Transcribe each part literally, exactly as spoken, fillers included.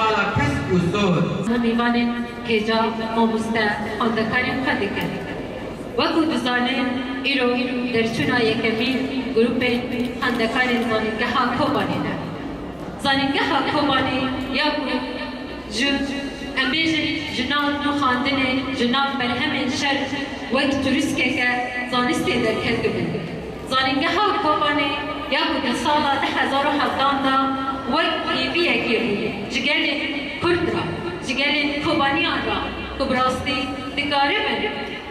Ala kesk û sor. Hemîvanên hêja mamoste xwendekarên xwe dikin. Wekû dizanin, îro derçûna yekemîn grûpên xwendekarên Zanîngeha Kobanê ne. Zanîngeha Kobanê ya ku ji, em bêjin, ji nav nûxandinê, ji nav berhemên şer wek turîskeke zanistê derketibû. Zanîngeha Kobanê ya ku di sala du hezar û hevdan de wek hêviyekê bû ji gelên Kurd re, ji gelên Kobaniyan re ku bi rastî dikaribin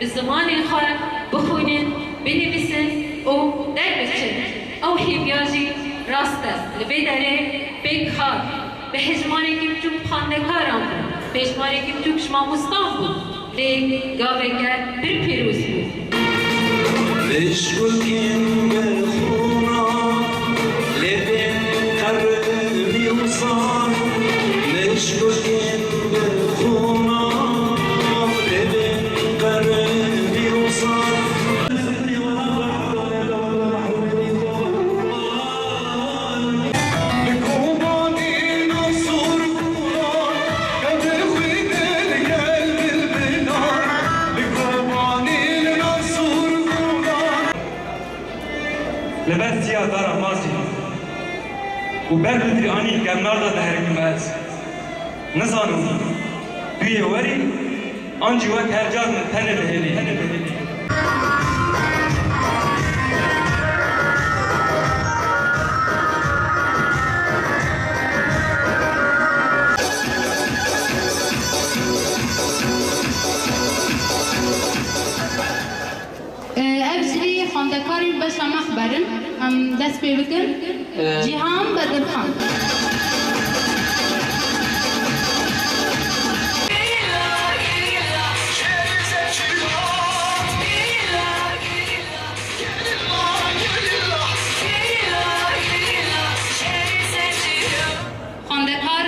bi zimanê xwe bixwînin, binivîsin û derbiçin. Ew hêviya jî rast e. Li vê derê pêk hat. Bi hejmarekî biçûk xwendekaran bû, bi hejmarekî biçûk ji mamostan bû, lê gaveke pir pîroz bû. Lişkokên bi xûna lê bên qerimî wizan, lişkokên bi xûna lê bên qerimî wizan. Li ber siya dara mazî û ber li dîranî kevnar de diherikim ez. Nizanim tu yê werî, an jî wek her car min tenê dihêlî. Ev jî xwendekarên beşa me xeber in. Em dest pê bikin. Cîhan Bedirxan. Xwendekar